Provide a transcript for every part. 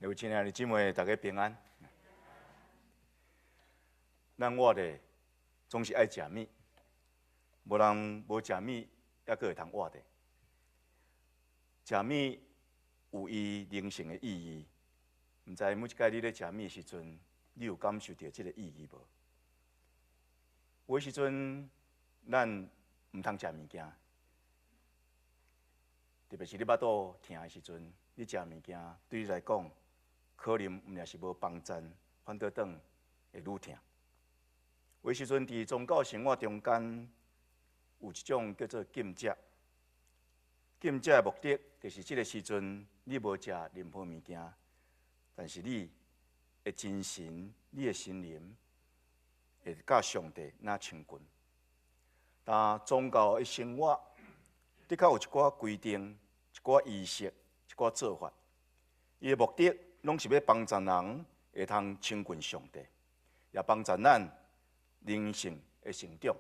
各位親愛的姊妹，大家平安。咱活咧總是愛食物，無人無食物，猶閣會通活咧。食物有伊靈性的意義，毋知每一擺你咧食物的時陣，你有感受著這个意義無？有的時陣，咱毋通食物件，特別是你腹肚疼的時陣，你食物件對你來講，可能毋但是無幫贊，反倒轉會愈疼。有的時陣佇宗教生活中間，有一種叫做禁食。禁食的目的，就是這个時陣你無食任何物件，但是你的精神、你的心靈會佮上帝若親近。但宗教的生活的確有一寡規定、一寡儀式、一寡做法，伊的目的攏是欲幫助人會通親近上帝，也幫助咱靈性的成長。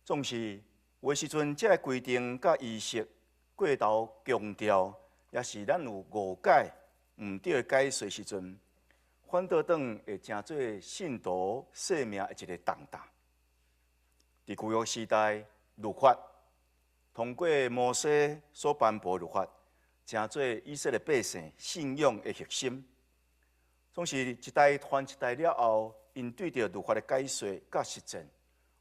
總是有的時陣，這个規定佮儀式過頭強調，抑是咱有誤解、毋對的解說時陣，反倒轉會成做信徒生命的一个重擔。佇舊約時代，律法通過摩西所頒布律法，成做以色列百姓信仰的核心。總是一代傳一代了後，𪜶對著律法的解說佮實踐，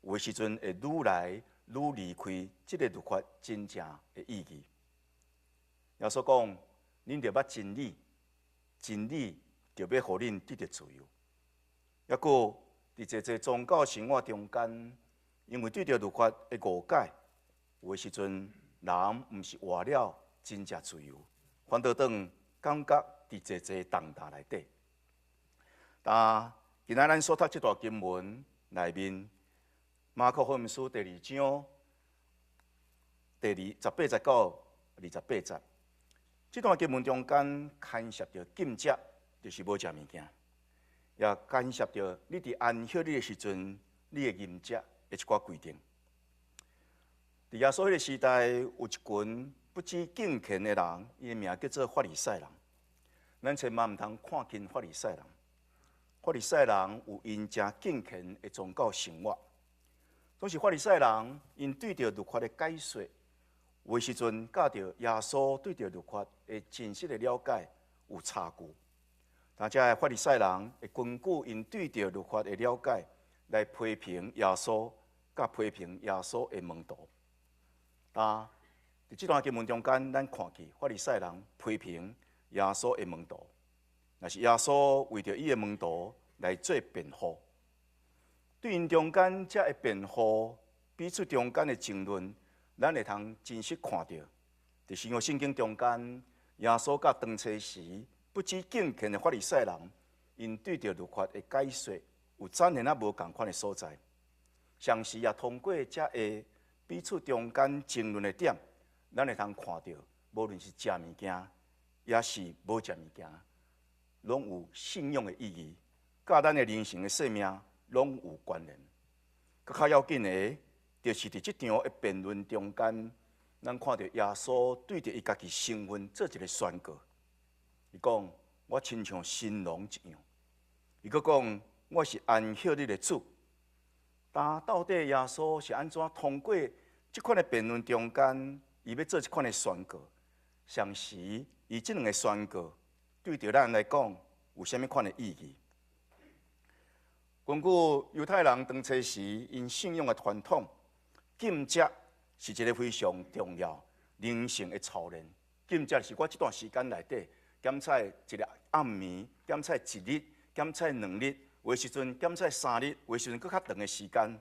有的時陣會愈來愈離開這个律法真正的意義。耶穌講：恁著捌真理，真理就欲予恁得著自由。猶閣佇濟濟宗教生活中間，因為對著律法的誤解，有的時陣人毋是活了真正自由，反倒轉感覺佇濟濟重擔內底。但今仔咱所讀這段經文內面，馬可福音書第二章第28節到28節，這段經文中間牽涉著禁食，就是無食物件，也牽涉著你佇安息日的時陣，你的飲食的一寡規定。佇耶穌彼个時代，有一群不知敬虔的人，伊的名叫做法利賽人。咱千萬毋通看輕法利賽人。法利賽人有𪜶誠敬虔的宗教生活，總是法利賽人，𪜶對著律法的解說，有的時陣佮著耶穌對著律法的真實的了解有差距。但這个法利賽人會根據𪜶對著律法的了解來批評耶穌，佮批評耶穌的門徒。但佇這段經文中間，咱看見法利賽人批評耶穌的門徒，若是耶穌為著伊的門徒來做辯護，對𪜶中間這个辯護，彼此中間的爭論，咱會通真實看著，佇新約聖經中間，耶穌佮當初時不知敬虔的法利賽人，𪜶對著律法的解說有展現仔無仝款的所在，同時也通過這个彼此中間爭論的點，咱會通看著，無論是食物件，抑是無食物件，攏有信仰的意義，佮咱的靈性的生命攏有關聯。閣較要緊的，就是佇這場的辯論中間，咱看著耶穌對著伊家己身份做一个宣告。伊講：我親像新郎一樣。伊閣講：我是安息日的主。但到底耶穌是按怎通過這款的辯論中間，伊欲做這款的宣告？同時，伊這兩个宣告對著咱來講有啥物款的意義？根據猶太人當初時𪜶信仰的傳統，禁食是一个非常重要靈性的操練。禁食是我這段時間內底減菜一个暗暝，減菜一日，減菜2日，有的時陣減菜3日，有的時陣閣較長的時間，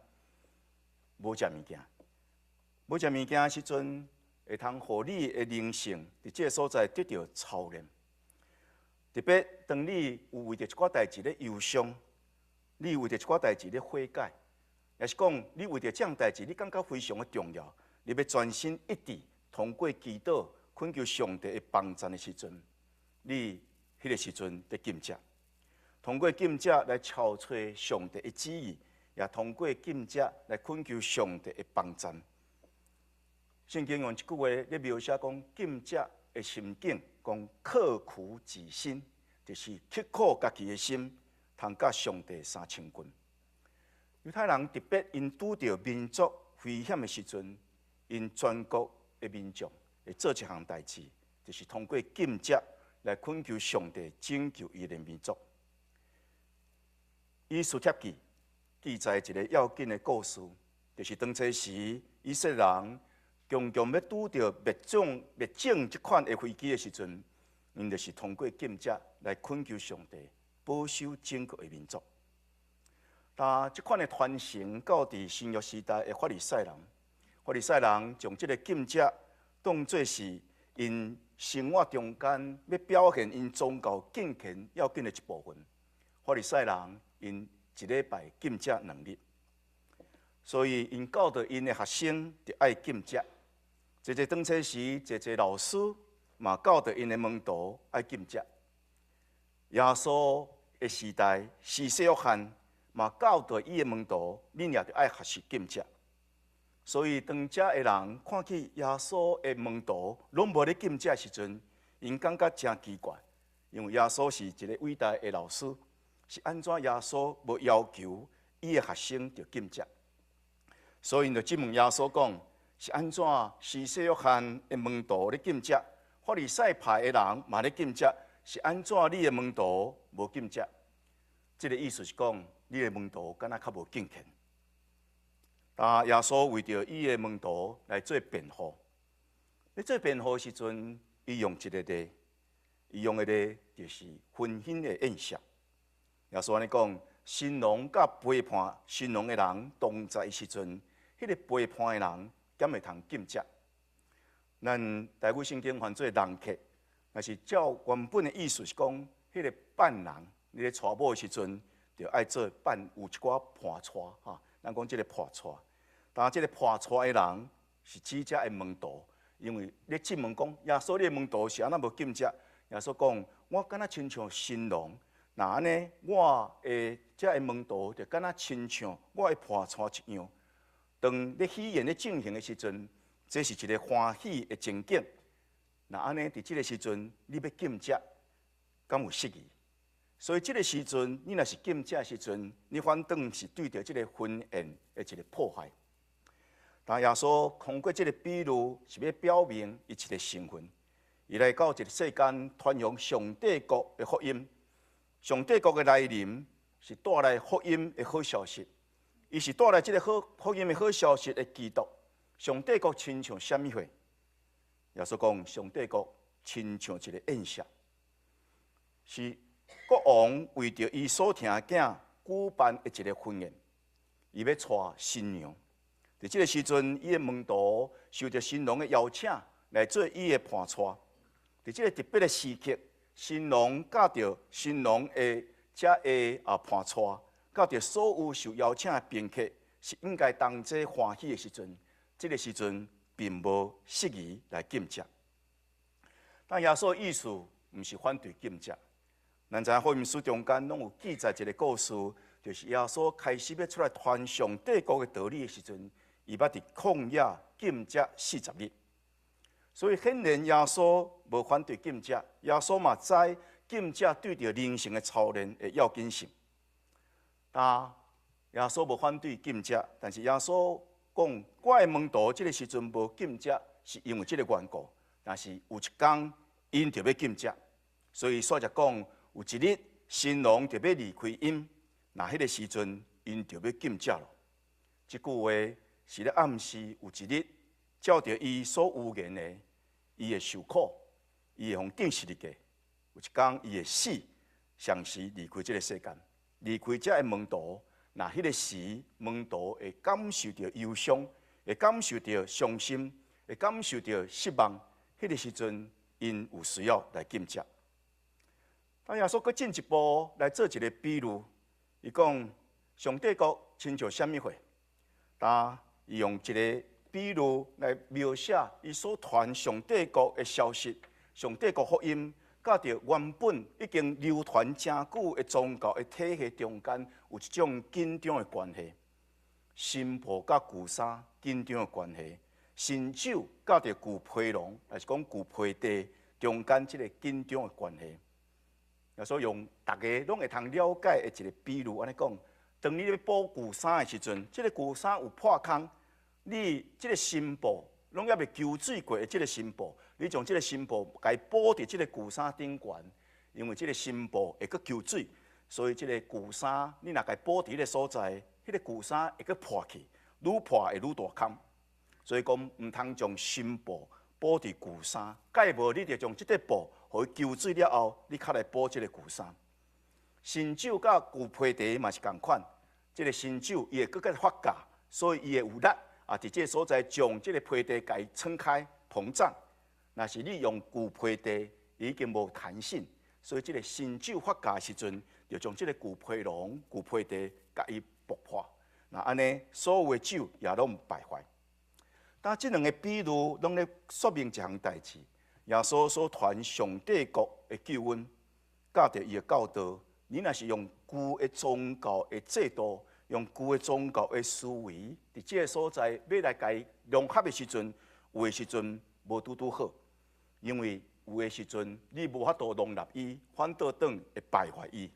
無食物件。無食物件的時陣，會通予你的靈性佇這个所在得著操練。特別當你有為著一寡代誌咧憂傷，你為著一寡代誌咧悔改，抑是講你為著這項代誌，你感覺非常的重要，你欲專心一致通過祈禱懇求上帝的幫贊的時陣，你彼个時陣佇禁食，通過禁食來敲揣上帝的旨意，也通過禁食來懇求上帝的幫贊。聖經用一句話咧描寫講禁食的心境，講刻苦己心。就是刻苦家己的心，通佮上帝相親近。猶太人特別𪜶拄著民族危險的時陣，𪜶全國的民眾會做一項代誌，就是通過禁食來懇求上帝拯救伊的民族。以斯帖記記載一個要緊的故事，就是當初時以色列人強強欲拄著滅種滅種這款的危機的時陣，𪜶就是通過禁食來懇求上帝保守整個的民族。但這款的傳承到佇新約時代的法利賽人，法利賽人將這個禁食當做是𪜶生活中間欲表現𪜶宗教敬虔要緊的一部分。法利賽人𪜶一禮拜禁食2日，所以𪜶教導𪜶的學生著愛禁食。濟濟當初時，濟濟老師嘛教導𪜶的門徒愛禁食。耶穌的時代，施洗約翰嘛教導伊的門徒，恁也著愛學習禁食。所以當遮的人看見耶穌的門徒攏無咧禁食的時陣，𪜶感覺誠奇怪，因為耶穌是一個偉大的老師，是按怎耶穌無要求伊的學生著禁食？所以𪜶就質問耶穌講：是按怎施洗約翰的門徒咧禁食，法利賽派的人嘛咧禁食，是按怎你的門徒無禁食？這個意思是講，你的門徒敢若較無敬虔。但耶穌為著伊的門徒來做辯護，咧做辯護的時陣，伊用一個例，伊用的例就是婚姻的宴席。耶穌按呢講，新郎佮陪伴新郎的人同在的時陣，彼個陪伴的人敢會通禁食？咱台語聖經翻做人客，若是照原本的意思是講，彼個伴郎，你咧娶某的時陣，就愛做伴，有一寡伴娶哈。咱講這個伴娶，但這個伴娶的人是指遮的門徒，因為咧質問講，耶穌你的門徒是按怎無禁食？耶穌講，我敢若親像新郎，若按呢，我的遮的門徒就敢若親像我的伴娶一樣。當咧喜宴咧進行的時陣，這是一個歡喜的情景。若按呢，佇這個時陣你欲禁食，敢有適宜？所以這個時陣，你若是禁食的時陣，你反轉是對著這個婚宴的一個破壞。但耶穌通過這個比喻，是欲表明伊一個身份。伊來到這個世間，傳揚上帝國的福音。上帝國的來臨，是帶來福音的好消息。伊是帶來這個好福音的好消息的基督。上帝國親像啥物貨？耶穌講，上帝國親像一個宴席，是國王為著伊所疼的囝舉辦的一個婚宴，伊欲娶新娘。佇這個時陣，伊的門徒受著新郎的邀請來做伊的伴娶。佇這個特別的時刻，新郎佮著新郎的遮的啊伴娶，佮著所有受邀請的賓客，是應該同齊歡喜的時陣。這個時陣並無適宜來禁食。但耶穌的意思毋是反對禁食。咱知影福音書中間攏有記載一個故事，就是耶穌開始欲出來傳上帝國的道理的時陣，伊捌佇曠野禁食40日。所以顯然耶穌無反對禁食，耶穌嘛知禁食對著靈性的操練的要緊性。但耶穌無反對禁食，但是耶穌講，我的門徒這個時陣無禁食，是因為這個緣故。但是有一工，𪜶就欲禁食，所以煞才講，有一日新郎就欲離開𪜶，若彼個時陣𪜶就欲禁食咯。這句話是咧暗示有一日，照著伊所預言的，伊會受苦，伊會予釘十字架。有一工伊會死，暫時離開這個世間，離開遮的門徒。若彼個時門徒會感受著憂傷，會感受著傷心，會感受著失望。彼個時陣，𪜶有需要來禁食。但耶穌閣進一步來做一個比喻，伊講上帝國親像啥物貨？但伊用一個比喻來描寫伊所傳上帝國的消息，上帝國福音，佮著原本已經流傳誠久的宗教的體系中間有一種緊張的關係，新婦佮舊衫緊張的關係，新酒佮著舊皮囊，抑是講舊皮袋中間這個緊張的關係。耶穌用逐家攏會通了解的一個比喻按呢講：當你咧補舊衫的時陣，這个舊衫有破空，你這个新布攏猶未搝水過的這个新布，你將這个新布共伊補佇這个舊衫頂懸，因為這个新布會閣搝水，所以這个舊衫你若共伊補佇彼个所在，彼个舊衫會閣破去，愈破會愈大空。所以講毋通將新布補佇舊衫，蓋無你著將這塊布予伊搝水了後，你較來補這个舊衫。新酒佮舊皮袋嘛是仝款，這个新酒伊會閣較發酵，所以伊會有力啊！佇這个所在將這个皮袋共伊撐開膨脹。若是你用舊皮袋，已經無彈性，所以這个新酒發酵的時陣，就將這个舊皮囊、舊皮袋共伊爆破。若按呢，所有的酒也攏敗壞。但這兩个比喻攏咧說明一項代誌。耶穌所傳上帝國的救恩，佮著伊的教導，你若是用舊的宗教的制度，用舊的宗教的思維，佇這个所在欲來共伊融合的時陣，有的時陣無拄拄好，因為有的時陣你無法度容納伊，反倒轉會敗壞伊。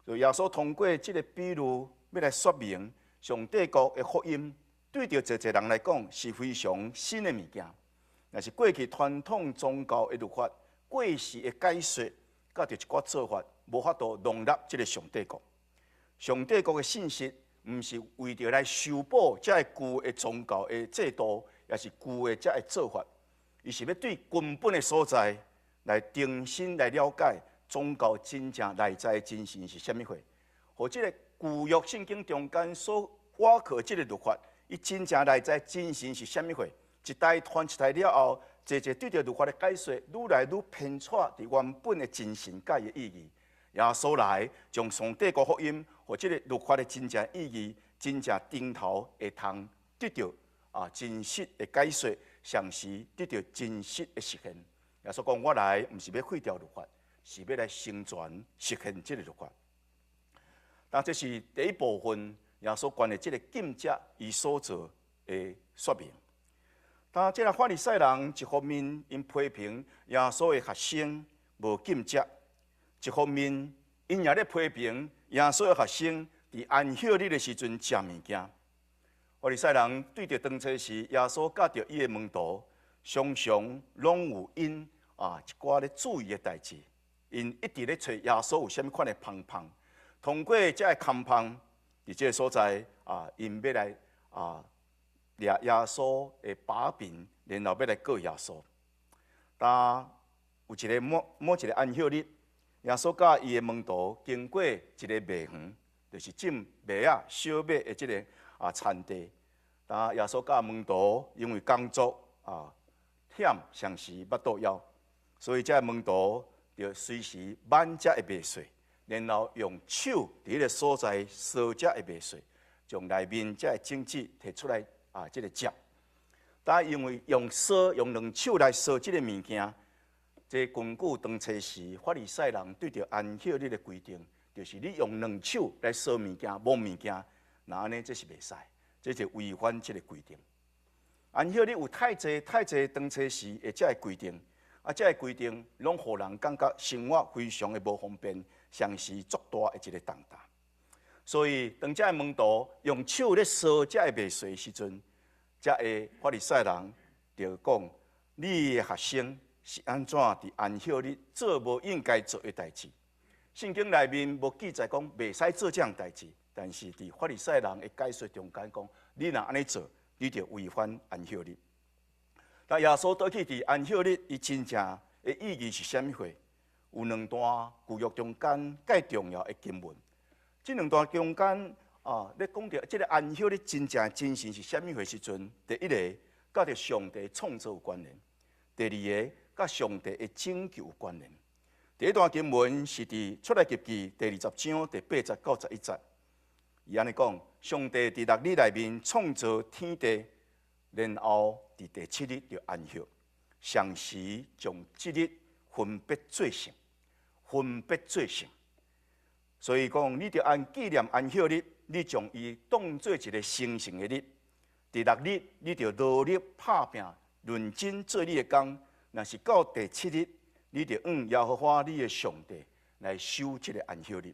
所以耶穌通過這个比喻，欲來說明上帝國的福音，對著濟濟人來講是非常新的物件。若是過去傳統宗教的律法、過時的解說，佮著一寡做法，無法度容納這个上帝國。上帝國的信息，毋是為著來修補這个舊的宗教的制度，抑是舊的這个做法，伊是欲對根本的所在來重新來了解宗教真正內在的精神是啥物貨。予這个舊約聖經中間所倚靠這个律法，伊真正內在精神是啥物貨？一代傳一代了後，濟濟對著律法的解說，愈來愈偏差佇原本的精神佮伊的意義。耶穌來將上帝國福音予這个律法的真正意義，真正頂頭會通得著啊真實的解說，同時得著真實的實現。耶穌講：我來毋是欲廢掉律法，是欲來成全實現這个律法。但這是第一部分，耶穌關於這个禁食伊所做的說明。但這个法利賽人一方面𪜶批評耶穌的學生無禁食，一方面𪜶也咧批評耶穌的學生佇安息日的時陣食物件。法利賽人對著當初時耶穌佮著伊的門徒，常常攏有𪜶啊一寡咧注意的代誌，𪜶一直咧揣耶穌有啥物款的方法，通過這个空方，佇這个所在啊，𪜶欲來啊掠耶穌的把柄，然後欲來告耶穌。但有一个某某一个安息日，耶穌佮伊的門徒經過一个麥園，就是種麥仔、小麥的這个啊田地。但耶穌佮門徒因為工作啊忝，常時腹肚枵，所以這个門徒就隨時挽這个麥穗，然後用手佇彼个所在掃這个麥穗，將內面這个種子提出來啊，這个食。但因為用掃用兩手來掃這个物件，這根據當初時法利賽人對著安息日的規定，就是你用兩手來掃物件、摸物件，若按呢這是袂使，這就違反這个規定。安息日有太濟太濟當初時的這个規定，啊，這个規定攏予人感覺生活非常的無方便，常時足大的一个重擔。所以當這个門徒用手咧掃這个麥穗的時陣，這个法利賽人就講：你的學生是按怎佇安息日做無應該做的代誌？聖經內面無記載講袂使做這樣代誌，但是佇法利賽人的解說中間講，你若按呢做，你就違反安息日。但耶穌倒去佇安息日，伊真正的意義是啥物貨？有兩段舊約中間蓋重要的經文，這兩段中間啊，咧講著這个安息日真正的精神是啥物貨時陣，第一个佮著上帝創造有關聯；第二个佮上帝的拯救有關聯。第一段經文是佇出埃及記第20章第八節到11節，伊按呢講：上帝佇六日內面創造天地，然後佇第七日就安息，同時將這日分別做聖，分別做聖。所以講，你著按紀念安息日，你將伊當做一个神聖的日。第六日，你著努力拍拚，認真做你的工。若是到第七日，你著向耶和華你的上帝來守這个安息日。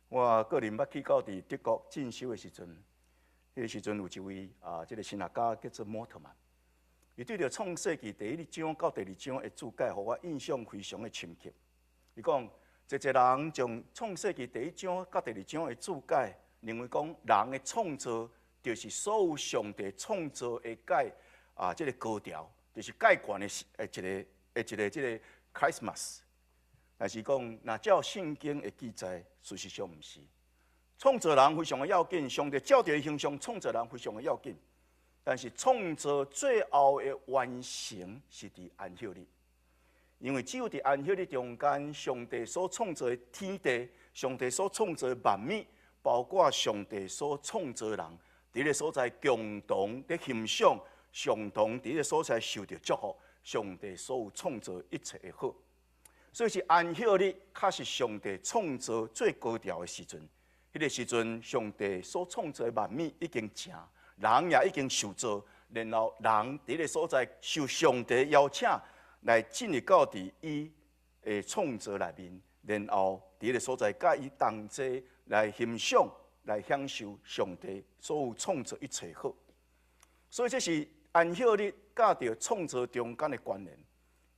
我個人捌去到佇德國進修的時陣，彼个時陣有一位啊，這个神學家叫做莫特曼，伊對著創世記第一章到第二章的注解，予我印象非常的深刻。伊講，濟濟人將創世記第一章到第二章的注解，認為講人的創造就是所有上帝創造的蓋啊，這个高潮，就是蓋懸的的一个這个 climax。但是講，若照聖經的記載，事實上毋是。創造人非常的要緊，上帝照著伊形象創造人非常的要緊。但是創造最後的完成是佇安息日，因為只有佇安息日中間，上帝所創造的天地，上帝所創造的萬物，包括上帝所創造的人，佇个所在共同佇欣賞，共同佇个所在受著祝福，上帝所有創造一切的好。所以是安息日，較是上帝創造最高潮的時陣。彼个時陣，上帝所創造的萬物已經成，人也已經受造，然後人佇个所在受上帝邀請來進入到佇伊的創造內面，然後佇个所在佮伊同齊來欣賞、來享受上帝所有創造一切好。所以這是安息日佮著創造中間的關聯。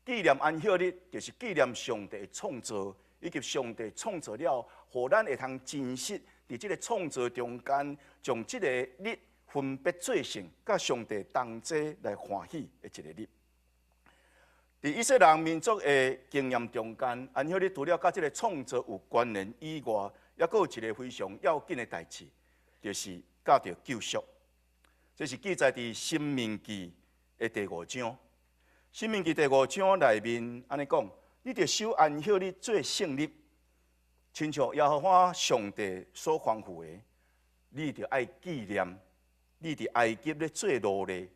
紀念安息日，就是紀念上帝的創造，以及上帝創造了，予咱會通真實佇這个創造中間，將這个日分別做聖，佮上帝同齊來歡喜的一个日。佇以色列民族的經驗中間，安息日除了佮這个創造有關聯以外，猶閣有一个非常要緊的代誌，就是佮著救贖。這是記載佇申命記的第五章。申命記第五章內面按呢講，你著守安息日做聖日，親像耶和華上帝所吩咐的，你著愛紀念，你佇埃及咧做奴隸，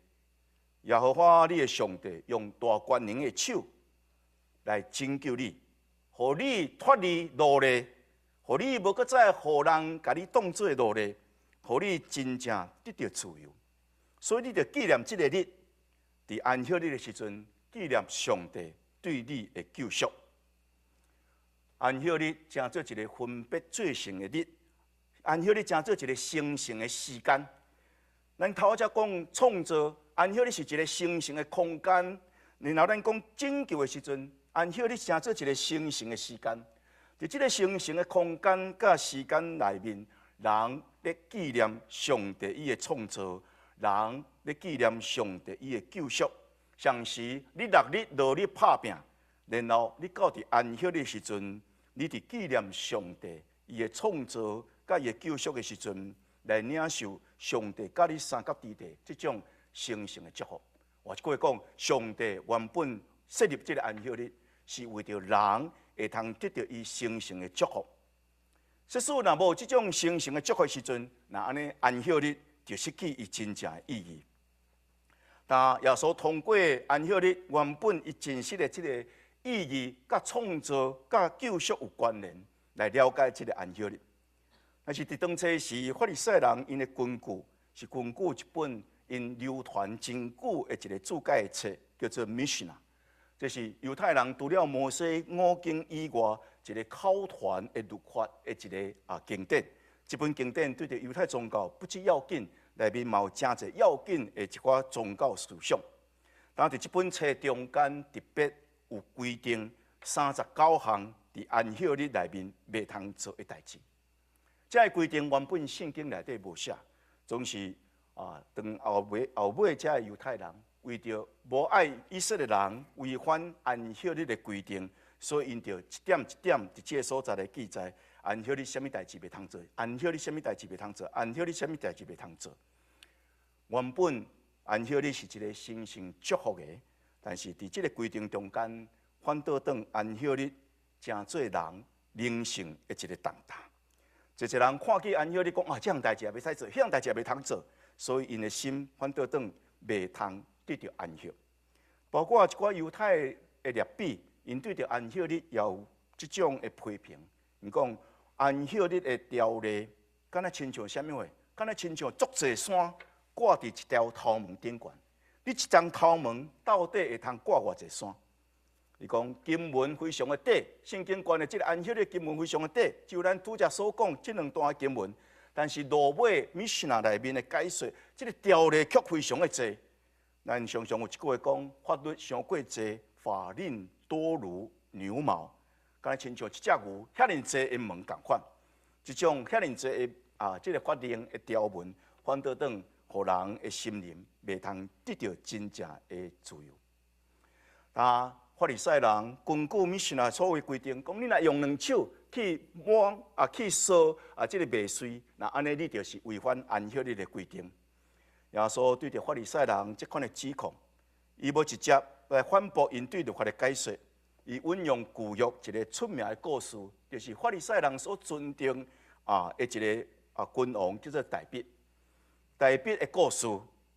耶和華你的上帝用大權能的手來拯救你，予你脫離奴隸，予你無閣再予人共你當做奴隸，予你真正得著自由。所以你著紀念這个日，佇安息日的時陣，紀念上帝對你的救贖。安息日成做一个分別做聖的日，安息日成做一个成聖的時間。咱頭仔講創造，安息日是一个成聖的空間。然後咱講拯救的時陣，安息日成做一个成聖的時間。佇這个成聖的空間佮時間內面，人咧紀念上帝伊的創造，人咧紀念上帝伊的救贖。同時，你六日努力拍拚，然後你到佇安息日時陣，你佇紀念上帝伊的創造佮伊的救贖的時陣，來領受上帝佮你相佮之地這種神聖的祝福。換一句話講，上帝原本設立這个安息日，是為著人會通得著伊神聖的祝福。即使若無這種神聖的祝福的時陣，那按呢安息日就失去伊真正的意義。但耶穌通過安息日原本伊真實的這个意義，佮創造、佮救贖有關聯，來了解這个安息日。但是佇當初時，法利賽人𪜶的根據是根據一本𪜶流傳真久的一个注解的冊，叫做《Mishnah》。這是猶太人除了摩西五經以外，一个口傳的律法的一个經典。這本經典對著猶太宗教不只要緊，內面嘛有誠濟要緊的一寡宗教思想。但佇這本冊中間特別有規定39項佇安息日內面袂通做的代誌。這个規定原本聖經內底無寫，總是當後尾這个猶太人為著無愛以色列人違反安息日的規定，所以𪜶就一點一點佇這个所在來記載安息日啥物代誌袂通做，安息日啥物代誌袂通做，安息日啥物代誌袂通做。原本安息日是一个神聖祝福的，但是佇這个規定中間，反倒轉安息日成做人靈性的一个重擔。濟濟人看見安息日講啊，這項代誌也袂使做，彼項代誌也袂通做，所以𪜶的心反倒轉袂通得著安息。包括一寡猶太的拉比，𪜶對著安息日也有這種的批評。𪜶講安息日的條例，敢若親像啥物貨？敢若親像足濟山掛佇一條頭毛頂懸。你一層頭毛到底會通掛偌濟山？伊講經文非常的短，聖經關於這个安息日經文非常的短，就咱拄才所講這兩段經文。但是落尾米什納內面的解說，這个條例卻非常的濟。咱常常有一句話講，法律傷過濟，法令多如牛毛，敢若親像一隻牛遐爾濟的毛仝款。這種遐爾濟的啊，這个法令的條文，反倒轉予人的心靈袂通得著真正的自由。啊，法利賽人根據米什納所謂規定，講你若用兩手去摸啊，去掃啊，這个麥穗，那按呢你就是違反安息日的規定。耶穌對著法利賽人這款的指控，伊無直接來反駁𪜶對律法的解說，伊運用舊約一个出名的故事，就是法利賽人所尊重啊的一个啊君王，叫做大衛。大衛的故事，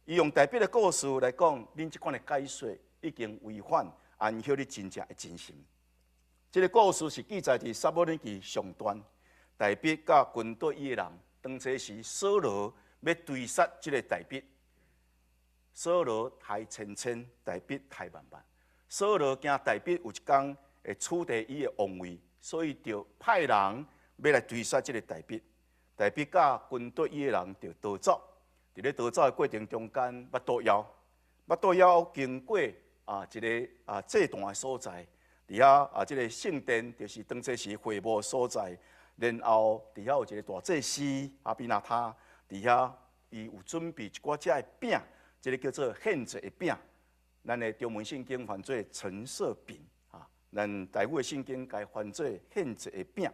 伊用大衛的故事來講，恁這款的解說已經違反安息日真正的精神。這个故事是記載佇撒母耳記上段，大衛佮軍隊伊的人，當初時掃羅欲追殺這个大衛，掃羅刣千千，大衛刣萬萬。掃羅驚大衛有一工會取代伊的王位，所以就派人欲來追殺這个大衛。大衛佮軍隊伊的人就逃走，佇咧逃走的過程中間，腹肚枵，腹肚枵經過啊一个啊祭壇的所在，佇遐啊這个聖殿就是當初時會幕所在，然後佇遐有一个大祭司亞比拿他，佇遐伊有準備一寡遮的餅，這个叫做獻祭的餅，咱的中文聖經翻做陳設餅啊，咱台語的聖經共伊翻做獻祭的餅。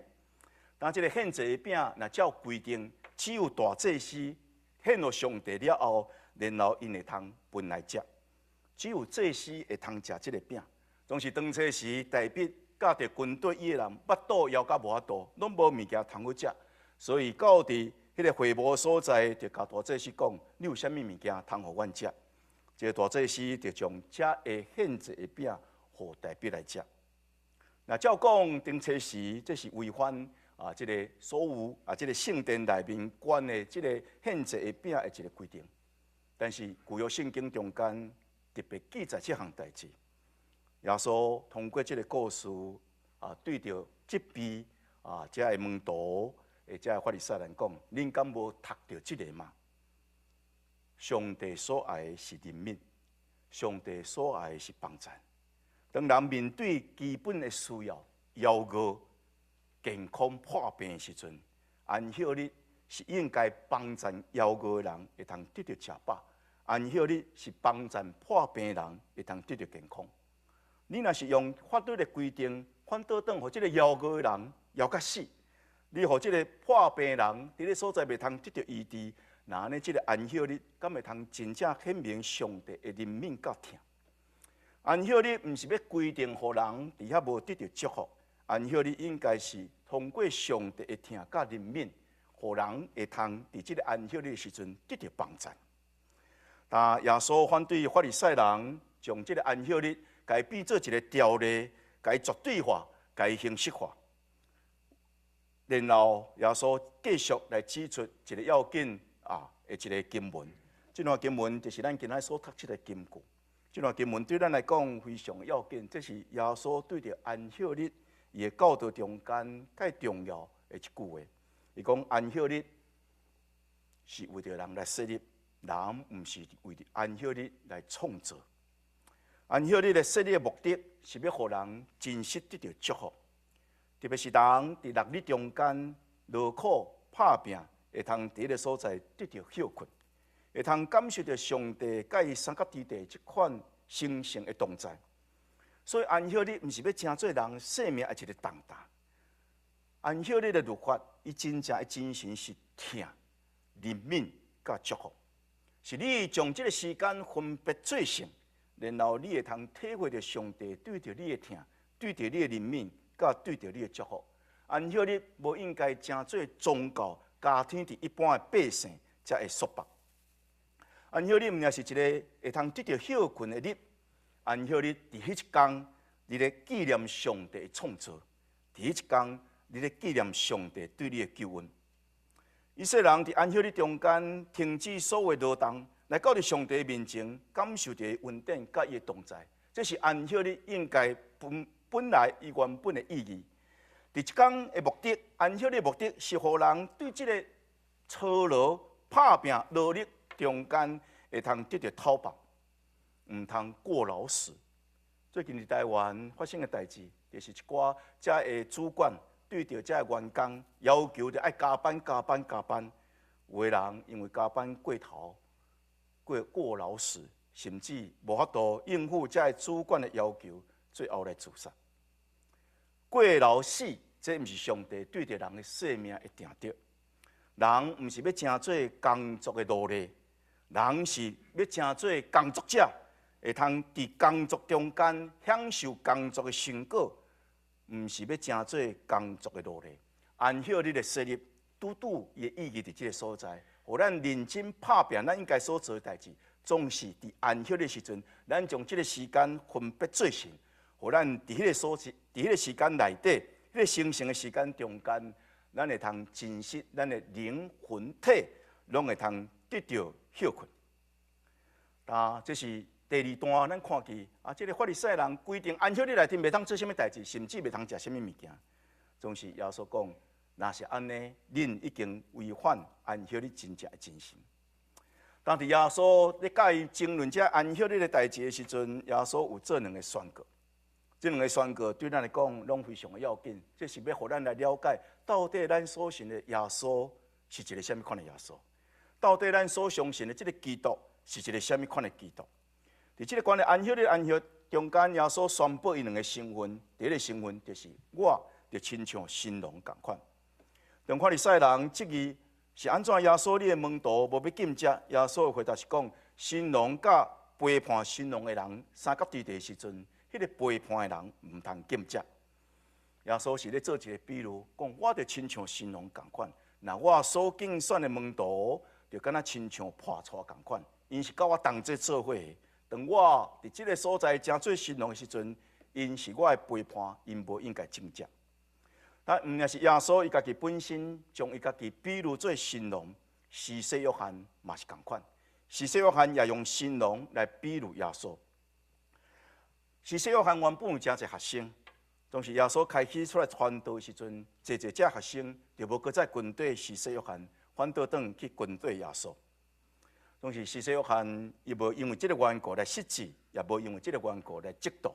當這个獻祭的餅，若照規定，只有大祭司獻予上帝了後，然後𪜶會通分來食。只有祭司會通食這个餅。總是當初時，大衛佮著軍隊伊的人腹肚枵甲無法度，攏無物件通好食，所以到佇彼个會幕所在，就共大祭司講：你有啥物物件通予阮食？這个大祭司就將這个獻祭的餅予大衛來食。若照講，當初時這是違反啊，這个所有啊，這个聖殿內面關的這个獻祭的餅的一个規定。但是舊約聖經中間特別記載這項代誌。耶穌通過這个故事啊，對著責備啊，這个門徒，或者法利賽人講：恁敢無讀著這个嗎？上帝所愛的是憐憫，上帝所愛的是幫贊。當人面對基本的需要、枵餓、健康破病的時陣，安息日是應該幫贊枵餓的人會通得著食飽；安息日是幫贊破病的人會通得著健康。你若是用法律的規定，反倒轉予這个枵餓的人枵甲死，你予這个破病的人佇咧所在袂通得著醫治，那按呢這个安息日敢會通真正顯明上帝的憐憫佮疼？安息日毋是欲規定予人佇遐無得著祝福，安息日應該是通過上帝的疼佮憐憫，予人會通佇這个安息日的時陣得著幫贊。但耶穌反對法利賽人將這个安息日共伊變做一个條例，共伊絕對化，共伊形式化。然後耶穌繼續來指出一个要緊啊的一个經文。這段經文就是咱今仔所讀這个金句。這段經文對咱來講非常要緊，這是耶穌對著安息日伊的教導中間蓋重要的一句話。伊講安息日是為著人來設立，人毋是為著安息日來創造。安息日的設立的目的是欲予人真實得著祝福，特別是人佇六日中間勞苦拍拚，會通佇彼个所在得著歇睏，會通感受著上帝佮伊三角之地這款神聖的同在。所以安息日毋是欲成做人生命的一个重擔。安息日的律法，伊真正的精神是疼、憐憫佮祝福，是你將這个時間分別做聖，然後你會通體會著上帝對著你的疼，對著你的憐憫，佮對著你的祝福。安息日無應該成做宗教加添佇一般的百姓才會束縛。安息日毋但是一个會通得著歇睏的日，安息日佇彼一工，你咧紀念上帝的創造；佇彼一工，你咧紀念上帝對你的救恩。以色列人佇安息日中間停止所有勞動，來到佇上帝面前，感受著恩典佮伊的同在。這是安息日應該本本來伊原本的意義。佇這工的目的，安息日的目的是予人對這个操勞、拍拚、勞力中間會通得著透放，毋通過勞死。最近佇台灣發生的代誌，就是一寡遮的主管對著遮的員工要求著愛加班、加班、加班，有的人因為加班過頭，過過勞死，甚至無法度應付遮的主管的要求，最後來自殺。過勞死，這毋是上帝對著人的生命的定著。人毋是欲成做工作的奴隸，人是欲成做工作者，會通佇工作中間享受工作的成果，毋是欲成做工作的奴隸。安息日的設立，拄拄伊的意義佇這个所在，予咱認真拍拚，咱應該所做的代誌，總是佇安息日時陣，咱將這个時間分別做聖，予咱佇彼个所在，佇彼个時間內底，彼个神聖的時間中間，咱會通珍惜咱的靈魂體，攏會通得著歇睏。啊，這是第二段，咱看見啊，這个法利賽人規定安息日內底袂通做啥物代誌，甚至袂通食啥物物件。總是耶穌講，若是按呢，恁已經違反安息日真正的精神。當佇耶穌咧佮伊爭論這安息日的代誌的時陣，耶穌有做兩个宣告。這兩个宣告對咱來講攏非常的要緊，這是欲予咱來了解，到底咱所信的耶穌是一个啥物款的耶穌？到底咱所相信的這个基督是一个啥物款的基督？佇這个關於安息日安息中間，耶穌宣布伊兩个身份。第一个身份就是我就親像新郎仝款。當法利賽人質疑是按怎耶穌你的門徒無欲禁食，耶穌的回答是講：新郎佮陪伴新郎的人相佮佇的時陣，彼个陪伴的人毋通禁食。耶穌是咧做一个比喻，講我就親像新郎仝款，若我所揀選的門徒就敢若親像伴娶仝款，𪜶是佮我同齊做伙的。當我佇這个所在成做新郎的時陣，𪜶是我的陪伴，𪜶無應該禁食。但毋但是耶穌伊家己本身將伊家己比喻做新郎，施洗約翰嘛是仝款，施洗約翰也用新郎來比喻耶穌。施洗約翰原本有誠濟學生，當時耶穌開始出來傳道的時陣，濟濟遮學生就無閣再跟綴施洗約翰，反倒轉去跟綴耶穌。當時施洗約翰伊無因為這个緣故來失志，也無因為這个緣故來嫉妒。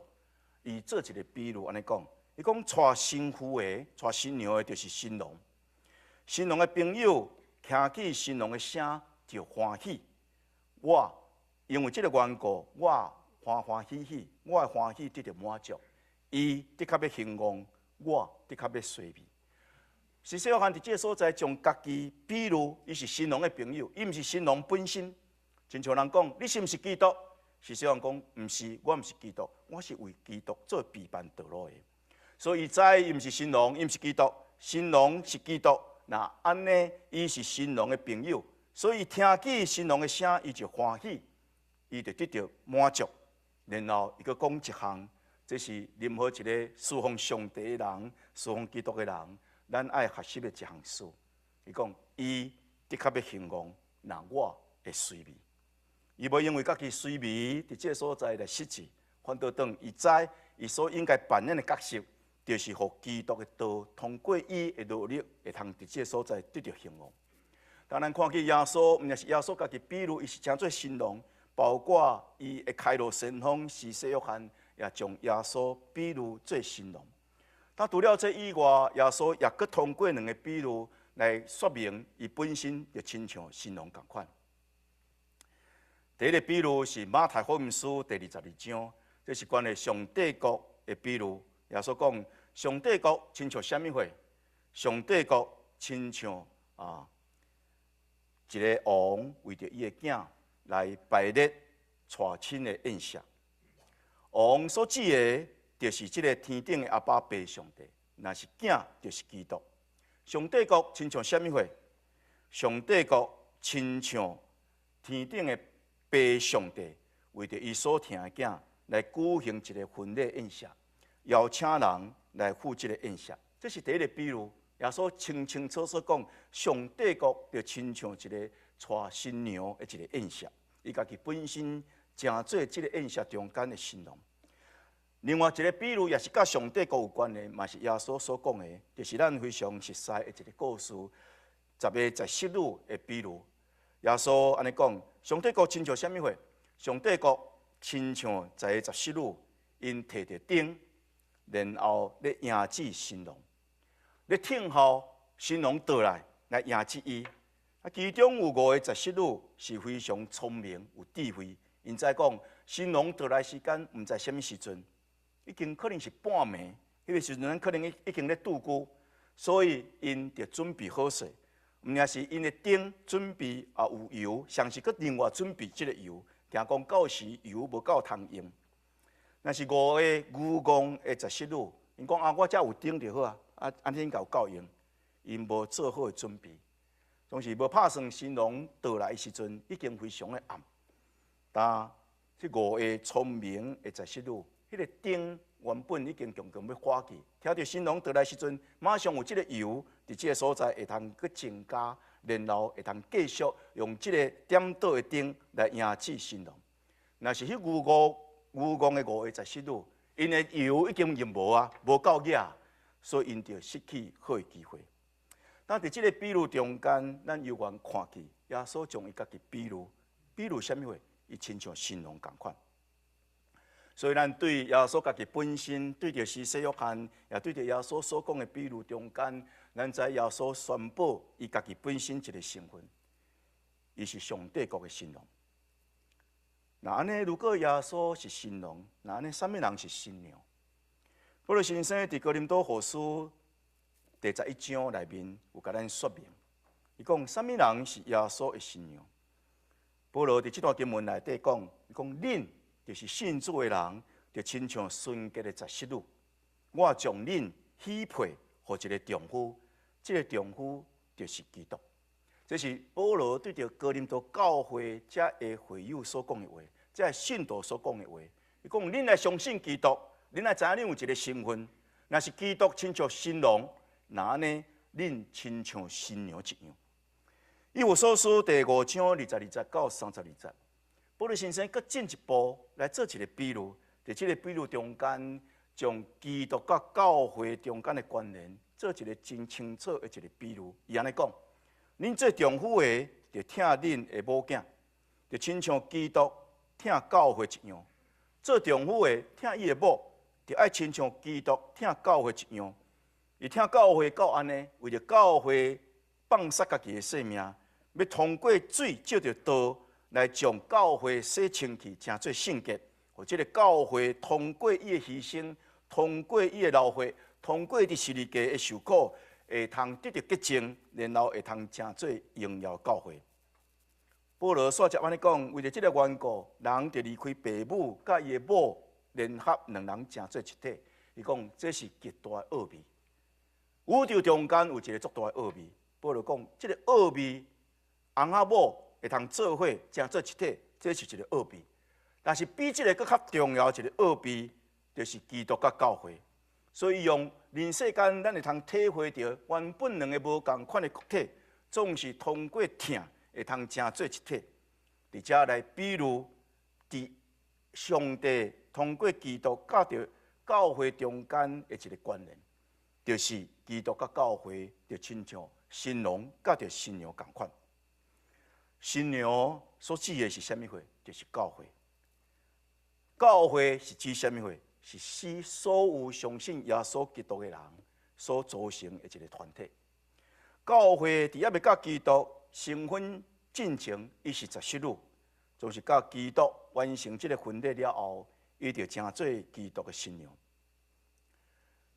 伊做一个比喻按呢講，伊講娶新婦的、娶新娘的，就是新郎。新郎的朋友聽見新郎的聲就歡喜。我因為這个緣故，我歡歡喜喜，我的歡喜得著滿足。伊的確欲興旺，我的確欲衰微。施洗約翰佇這个所在將家己比喻，伊是新郎的朋友，伊毋是新郎本身。親像人講，你是毋是基督？施洗約翰講，毋是，我毋是基督，我是為基督做備辦道路的。所以伊知伊毋是新郎，伊毋是基督，新郎是基督。若按呢，伊是新郎的朋友，所以聽見新郎的聲，伊就歡喜，伊就得著滿足。然後伊閣講一項，這是任何一个侍奉上帝的人、侍奉基督的人，咱愛學習的一項事。伊講，伊的確欲興旺，若我會衰微。伊無因為家己衰微，佇這个所在來失志，反倒轉伊知伊所應該扮演的角色，就是予基督的道通過伊的努力，會通佇這个所在得著興旺。當咱看見耶穌，毋但是耶穌家己比喻，伊是成做新郎，包括伊的開路先鋒施洗約翰，也將耶穌比喻做新郎。但除了這以外，耶穌也閣通過兩个比喻來說明，伊本身就親像新郎仝款。第一个比喻是馬太福音書第二十二章，這是關於上帝國的比喻。耶穌講，上帝國親像啥物貨？上帝國親像啊，一个王為著伊的囝來排列娶親的宴席。王所指的，就是這个天頂的阿爸父上帝，若是囝，就是基督。上帝國親像啥物貨？上帝國親像天頂的父上帝，為著伊所疼的囝來舉行一个婚禮宴席，邀請人來赴這个宴席。這是第一个比喻。耶穌清清楚楚講，上帝國就親像一个娶新娘的一个宴席，伊家己本身成做這个宴席中間的新郎。另外一个比喻也是佮上帝國有關的，嘛是耶穌所講的，就是咱非常熟悉的一個故事，十个十室女的比喻。耶穌按呢講，上帝國親像啥物貨？上帝國親像十个十室女，𪜶提著燈，然後咧迎接新郎，咧等候新郎倒來來迎接伊。啊，其中有五个十室女是非常聰明有智慧，𪜶知講新郎倒來時間毋知啥物時陣。已經可能是半暝，彼個時陣可能已經咧度孤，所以𪜶就準備好勢，毋但是𪜶的燈準備也有油，上是閣另外準備這個油。聽講到時油無夠通用。若是五個愚戇的十室女，𪜶講啊，我遮有燈就好啊，啊，按呢應該有夠用，𪜶無做好的準備，總是無拍算新郎倒來的時陣已經非常的暗。但這五個聰明的十室女，彼個燈原本已經強強欲火去，聽著新郎倒來時陣，馬上有這個油佇這個所在會通閣增加，然後會通繼續用這個點著的燈來迎接新郎。若是彼愚戇的五個十室女，𪜶的油已經用無啊，無夠額，所以𪜶就失去好的機會。但佇這個比喻中間，咱猶原看見耶穌將伊家己比喻，比喻啥物貨？伊親像新郎仝款。所以，咱對耶穌家己本身，對著施洗約翰，也對著耶穌所講的比喻中間，咱知耶穌宣布伊家己本身一個身份，伊是上帝國的新郎。若按呢，如果耶穌是新郎，若按呢，啥物人是新娘？保祿先生佇哥林多後書第11章內面有共咱說明，伊講啥物人是耶穌的新娘？保羅佇這段經文內底講，伊講恁就是信主的人，就親像純潔的十室女。我將恁許配予一個丈夫，這個丈夫就是基督。這是保羅對著哥林多教會遮的會友所講的話，遮信徒所講的話。伊講：恁來相信基督，恁愛知影恁有一個身份，若是基督親像新郎，若按呢，恁親像新娘一樣。以弗所書第5章22節到32節。保羅先生閣進一步來做一個比喻，佇這個比喻中間，將基督佮教會中間的關聯做一個真清楚的一個比喻。伊按呢講：恁做丈夫的，著疼恁的某囝，就親像基督疼教會一樣；做丈夫的疼伊的某，就愛親像基督疼教會一樣。伊疼教會到按呢，為著教會放捨家己的性命，欲通過水藉著道來將教會洗清氣，成做聖潔。予這个教會通過伊的犧牲，通過伊的流血，通過佇十字架的受苦，會通得著潔淨，然後會通成做榮耀教會。保羅煞接按呢講，為著這个緣故，人就離開爸母，佮伊的某聯合，兩人成做一體。伊講這是極大的奧秘。宇宙中間有一个足大的奧秘。保羅講，這个奧秘，翁仔某會通做伙成做一體，這是一个奧秘。但是比這个閣較重要一个奧秘，就是基督佮教會。所以用人世間，咱會通體會著原本兩个無仝款的個體，總是通過疼會通成做一體。佇遮來比喻，佇上帝通過基督佮著教會中間的一个關聯，就是基督佮教會就親像新郎佮著新娘仝款。新娘所指的是啥物貨？就是教會。教會是指啥物貨？是指所有相信耶穌基督的人所組成的一个團體。教會佇猶未佮基督成婚進前，伊是十室女，就是佮基督完成這个婚禮了後，伊就成做基督的新娘。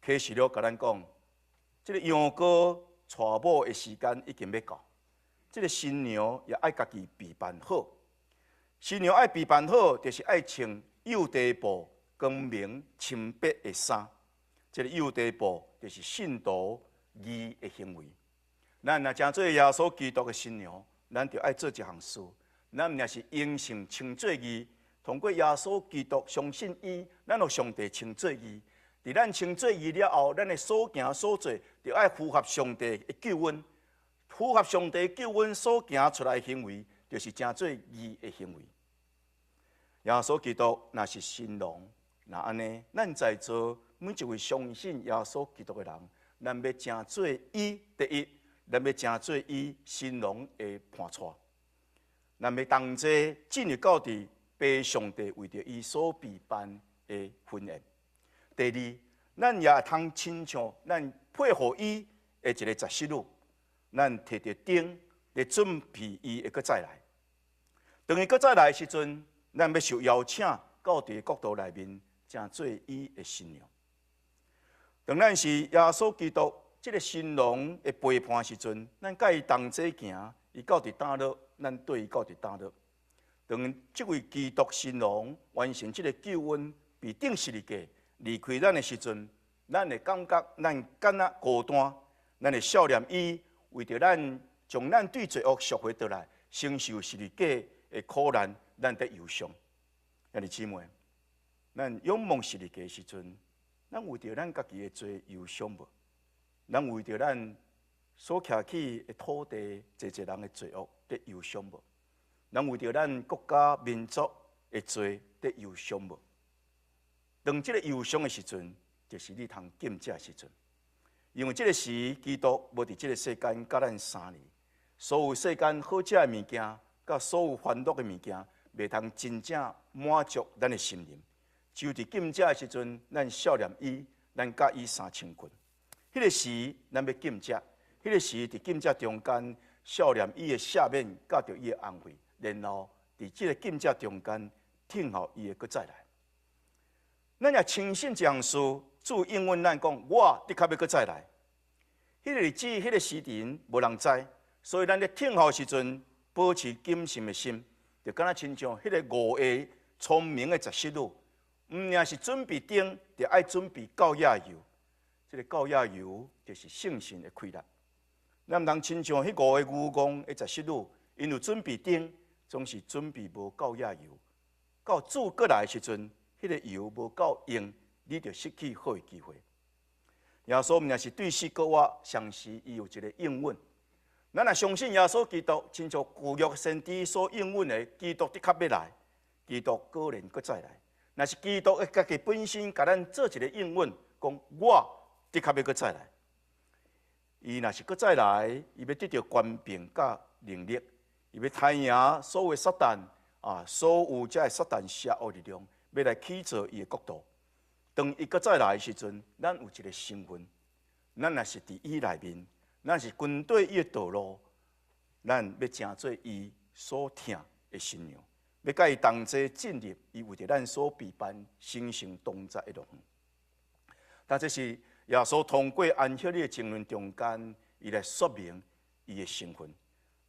啟示錄共咱講，這个羊羔娶某的時間已經欲到，這个新娘也愛家己備辦好。新娘愛備辦好，就是愛穿幼地布光明清白的衫。這个幼地布就是信徒義的行為。咱若成做耶穌基督的新娘，咱就愛做一項事。咱毋但是因信稱做義，通過耶穌基督相信伊，咱予上帝稱做義。佇咱稱做義了後，咱的所行所做，就愛符合上帝的救恩。符合上帝救恩所行出來的行為，就是成做義的行為。耶穌基督若是新郎，若按呢，咱在座每一位相信耶穌基督的人，咱欲成做伊第一，咱欲成做伊新郎的伴娶，咱欲同齊進入到佇父上帝為著伊所備辦的婚宴。第二，咱也會通親像咱配合伊的一个十七女，咱提著燈來準備伊會閣再來。當伊閣再來的時陣，咱欲受邀請到佇國度內面，成做伊的新娘。當咱是耶穌基督這个新郎的陪伴時陣，咱佮伊同齊行，伊到佇佗落，咱綴伊到佇佗落。當這位基督新郎完成這个救恩，被釘十字架離開咱的時陣，咱會感覺咱敢若孤單，咱會想念伊為著咱將咱對罪惡贖回倒來，承受十字架的苦難，咱得憂傷。兄弟姊妹，咱仰望十字架的時陣，咱為著咱家己的罪憂傷無？咱為著咱所徛起的土地，濟濟人的罪惡得憂傷無？咱為著咱國家民族的罪得憂傷無？當這个憂傷的時陣，就是你通禁食的時陣，因為這个時基督無佇這个世間佮咱相連，所有世間好食的物件，佮所有歡樂的物件，袂通真正滿足咱的心靈。只有佇禁食的時陣，咱想念伊，咱佮伊相親近。彼个時，咱欲禁食，彼个時佇禁食中間，想念伊的赦免，佮著伊的安慰，然後佇這个禁食中間，等候伊會閣再來。咱也深信這項事，主應允咱講，我的確欲閣再來。彼个日子、彼个時辰，無人知，所以咱咧等候時陣，保持謹慎的心，就敢若親像彼个五個聰明的十七女，毋爾是準備燈，就愛準備夠額油。這个夠額油就是聖神的氣力。咱毋通親像彼五个愚戇的十七女，𪜶有準備燈，總是準備無夠額油。到主閣來的時陣，彼个油無夠用，你就失去好的機會。耶穌毋爾是對死閣活，同時伊有一个應允。咱若相信耶穌基督，親像舊約先知所應允的，基督的確欲來，基督果然閣再來。若是基督的家己本身共咱做一个應允，講我的確欲閣再來。伊若是閣再來，伊欲得著權柄佮能力，伊欲刣贏所有撒旦啊，所有這个撒旦邪惡力量，欲來起造伊的國度。當伊閣再來的時陣，咱有一个身份，咱若是佇伊內面，咱是跟綴伊的道路，咱欲成做伊所疼的新娘，欲佮伊同齊進入伊為著咱所備辦神聖同在的樂園。但這是耶穌通過安息日的爭論中間，伊來說明伊的身份。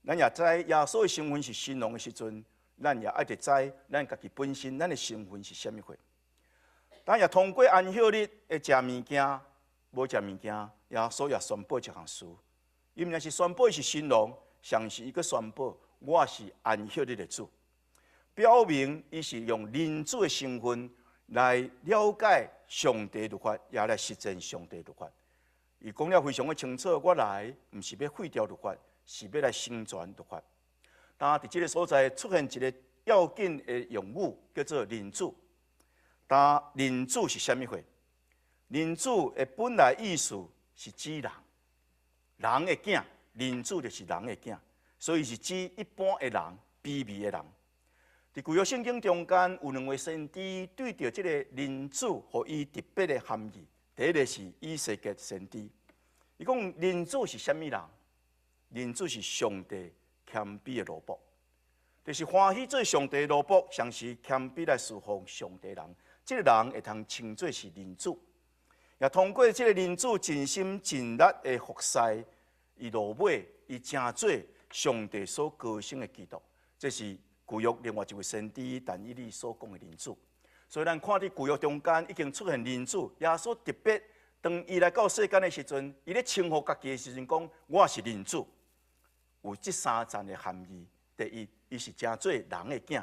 咱也知耶穌的身份是新郎的時陣，咱也愛著知咱家己本身，咱的身份是啥物貨。咱也通過安息日的食物件，無食物件，耶穌也宣布一項事。伊毋是宣布伊是新郎，同時伊閣宣布我是安息日的主，表明伊是用人子的身份來了解上帝律法，也來實踐上帝律法。伊講了非常的清楚，我來毋是欲廢掉律法，是欲來成全律法。當佇這个所在出現一个要緊的用語，叫做人子。當人子是啥物貨？人子的本來意思是指人，人的囝，人子就是人的囝，所以是指一般的人，卑微的人。佇舊約聖經中間有兩位先知對著這个人子，予伊特別的含義。第一个是以西結先知，伊講人子是啥物人？人子是上帝謙卑的奴僕，就是歡喜做上帝奴僕，同時謙卑來侍奉上帝人。這个人會通稱做是人子，也通過這个人子盡心盡力的服侍，伊落尾伊成做上帝所高升的基督。這是舊約另外一位先知但以理所講的人子。所以咱看佇舊約中間已經出現人子，耶穌特別當伊來到世間的時陣，伊咧稱呼家己的時陣講我是人子，有這三層的含義。第一，伊是成做人的囝；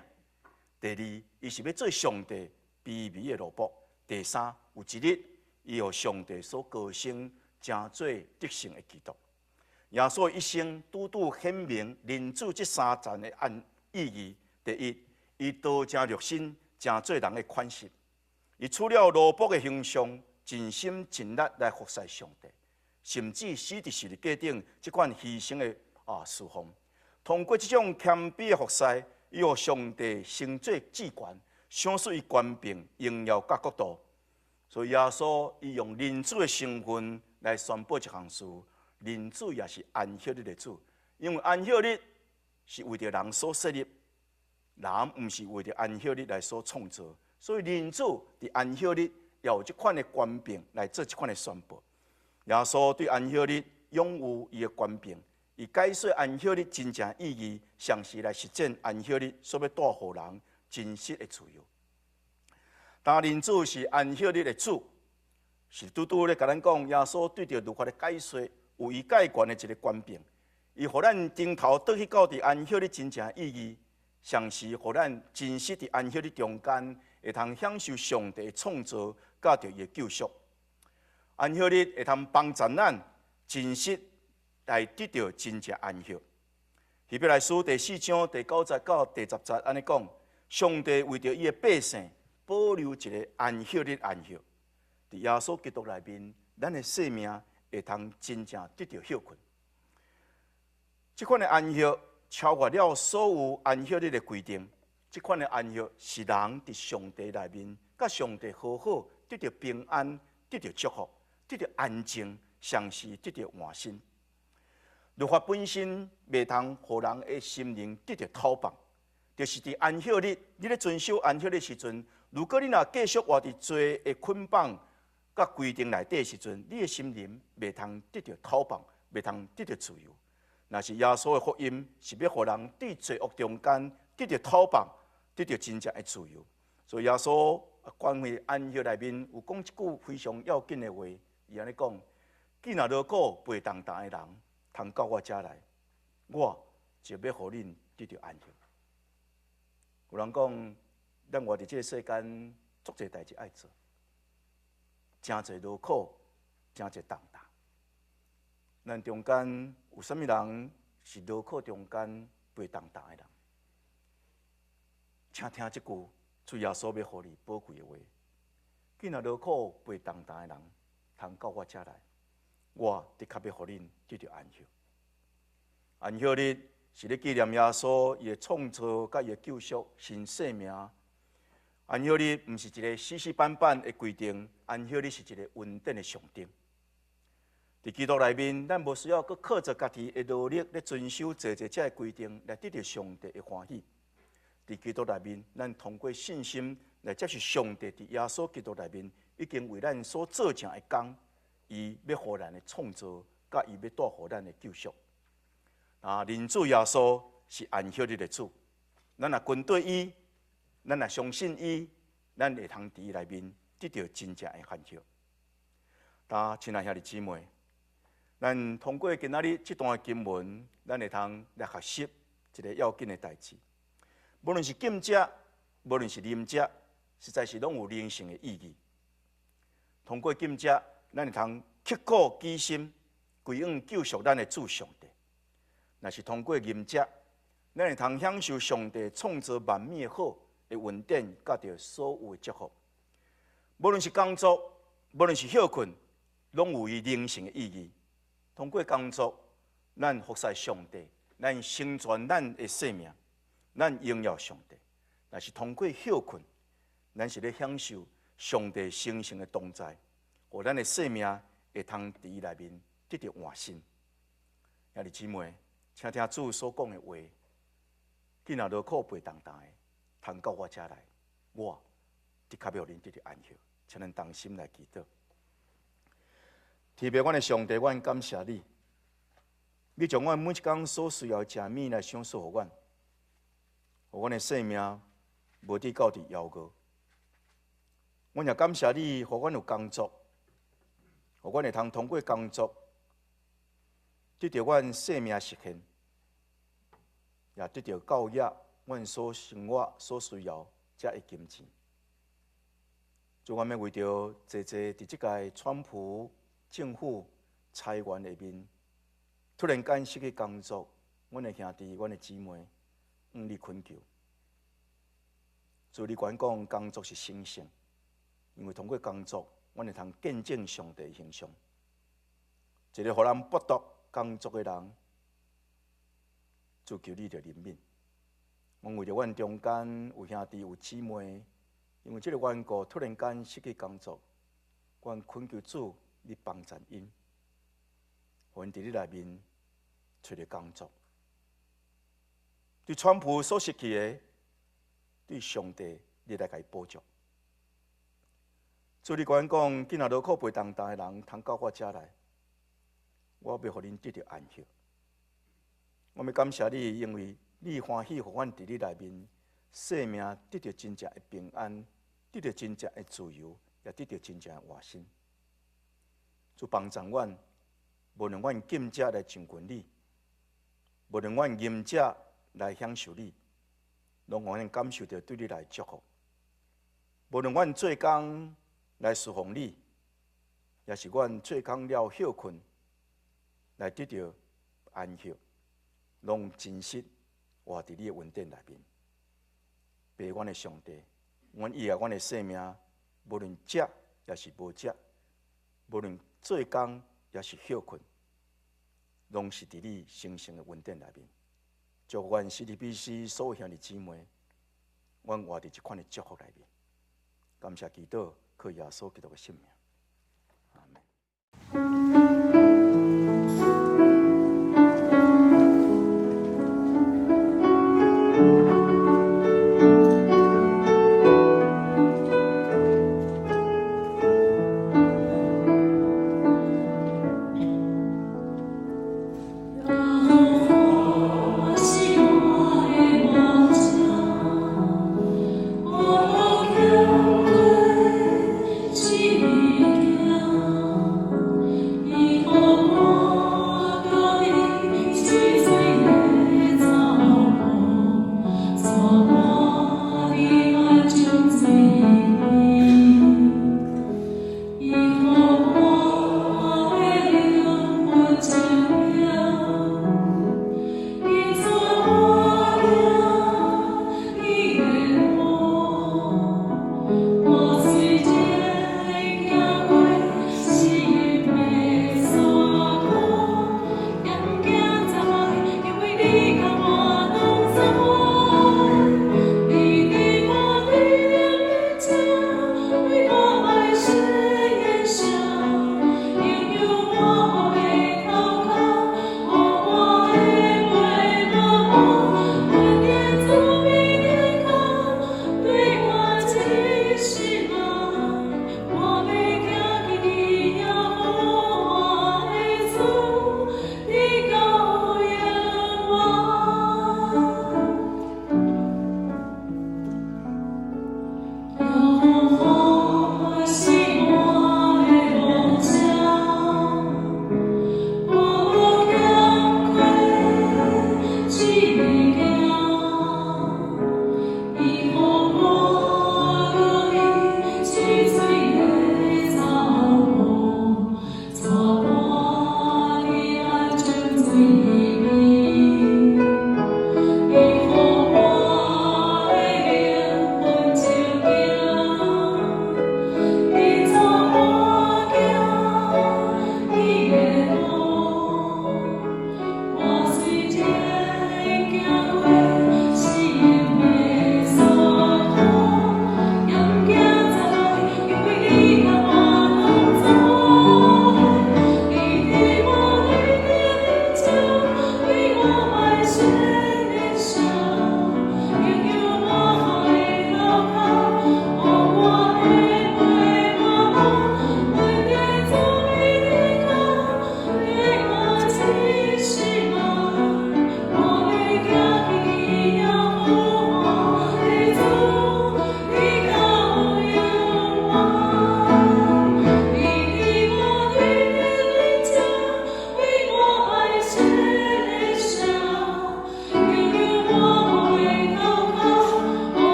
第二，伊是欲做上帝卑微的奴僕；第三，有一日伊予上帝所高升，成做得勝的基督。耶穌一生拄拄顯明人子這三層的按意義。第一，伊道成肉身，成做人的款式；伊取了奴僕的形象，盡心盡力來服侍上帝，甚至死佇十字架頂這款犧牲的侍奉。通過這種謙卑的服侍，伊予上帝升做至懸，賞賜伊權柄、榮耀佮國度。所以耶穌伊用人子的身份來宣布一項事，人子也是安息日的主，因為安息日是為著人所設立，人毋是為著安息日來所創造，所以人子佇安息日也有這款的權柄來做這款的宣布。耶穌對安息日擁有伊的權柄，伊解說安息日真正意義，嘗試來實踐安息日所欲帶予人真實的自由。當人子是安息日的主，是拄拄咧共咱講，耶穌對著律法的解說有伊蓋懸的一个權柄，伊予咱轉頭轉去到佇安息日真正意義，嘗試予咱真實佇安息日中間會通享受上帝的創造，佮著伊的救贖。安息日會通幫助咱真實來得著真正安息。希伯來書第四章第九節到第十節按呢講，上帝為著伊的百姓保留一个安息日安息，佇耶穌基督內面，咱的生命會通真正得著歇睏。這款的安息超越了所有安息日的規定。這款的安息是人佇上帝內面，佮上帝和好，得著平安，得著祝福，得著安靜，同時得著換新。律法本身袂通予人的心靈得著透放，就是佇安息日，你咧遵守安息日時陣，如果你若繼續活佇罪的捆綁佮規定內底的時陣，你的心靈袂通得著透放，袂通得著自由。若是耶穌的福音是欲予人佇罪惡中間得著透放，得著真正的自由。所以耶穌關於安息內面有講一句非常要緊的話，伊按呢講：既若勞苦背重擔的人，通到我遮來，我就欲予恁得著安息。有人講，咱活佇這个世間，足濟代誌愛做，誠濟勞苦，誠濟重擔。咱中間有啥物人是勞苦中間背重擔的人？請聽這句主耶穌欲予你寶貴的話：既若勞苦背重擔的人，通到我遮來，我的確欲予恁得著安息。安息日是咧紀念耶穌伊的創造佮伊的救贖新生命。安息日毋是一个死死板板的規定，安息日是一个恩典的象徵。佇基督內面，咱無需要閣靠著家己的努力咧遵守濟濟這个規定來得著上帝的歡喜。佇基督內面，咱通過信心來接受上帝佇耶穌基督內面已經為咱所做成的工，伊欲予咱的創造，佮伊欲帶予咱的救贖。人子耶穌是安息日的主，咱若跟綴伊，咱若相信伊，咱會通佇伊內面得著真正的安息。親愛兄弟姊妹，咱通過今仔日這段經文，咱會通來學習一个要緊的代誌。無論是禁食，無論是啉食，實在是攏有靈性的意義。通過禁食，咱會通刻苦己心，歸向救贖咱的主上帝。若是通過飲食，咱會通享受上帝創造萬物的好的恩典，佮著所有的祝福。無論是工作，無論是歇睏，攏有伊靈性的意義。通過工作，咱服侍上帝，咱成全咱的生命，咱榮耀上帝。若是通過歇睏，咱是咧享受上帝神聖的同在，予咱的生命會通佇伊內面得著換新。兄弟姊妹，請聽主所講的話：既若勞苦背重擔的，通到我遮來，我的確欲予恁得著安息。請咱同心來祈禱。天父阮的上帝，阮感謝你，你將阮每一工所需要的食物來賞賜予阮，予阮的生命無致到佇枵餓。阮也感謝你，予阮有工作，予阮會通通過工作得著阮生命實現，也得著教養阮所生活所需要這的金錢。主，阮欲為著濟濟佇這屆川普政府裁員內面，突然間失去工作，阮的兄弟、阮的姊妹，向你懇求。主，你敢講工作是神聖，因為通過工作，阮會通見證上帝形象。一个予人剝奪工作的人，主求你著憐憫。阮為著阮中間有兄弟有姊妹，因為這个緣故突然間失去工作，阮懇求主，你幫贊𪜶，予𪜶佇你內面揣著工作。對川普所失去的，對上帝你來共伊補足。主你共阮講，囝若勞苦背重擔的人，通到我遮來，我欲予恁得著安息。我欲感謝你，因為你歡喜予阮佇你內面，生命得著真正的平安，得著真正的自由，也得著真正的活新。主幫助阮，無論阮禁食來親近你，無論阮飲食來享受你，攏予阮感受著對你來祝福。無論阮做工來侍奉你，抑是阮做工了歇睏來得著安息，攏真實活佇你的恩典內面。父阮的上帝，阮以後阮的生命，無論食抑是無食，無論做工抑是歇睏，攏是佇你神聖的恩典內面。祝福阮 CTBC 所有兄弟姊妹，阮活佇這款的祝福內面。感謝祈禱，靠耶穌基督的聖名。